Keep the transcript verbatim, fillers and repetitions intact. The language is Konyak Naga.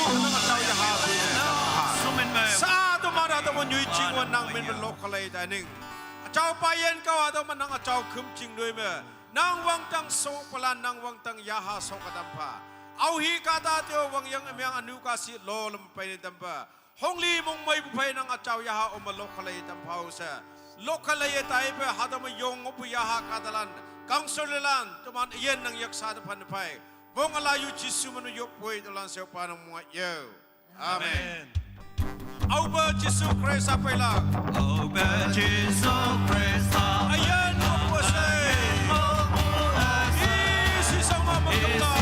Nang achau yaha. Sa atum ada atum nyui ching wan nang min lo khalei ta ning. Achau payen kau atum nang achau khum ching nui me. Nang wangtang so palan nang wangtang yaha so ka tampha. Au hi kata teo wang yang amyang anu ka si lo lem pai ni tampa. Hongli mong mai bu pai nang achau yaha om lo khalei tampha u sa. Lo khalei tai pe hatam yong bu yaha katalan. Kang so lelan tuman yen nang yak sa tapan pai. Bong ala yu Jisu manu yok poi tulan seu pa nang mua yo. Amen. Au ba Jisu Krista pai la. Au ba Jisu Krista. Ayan mo po se. Isi sang ma magkam la.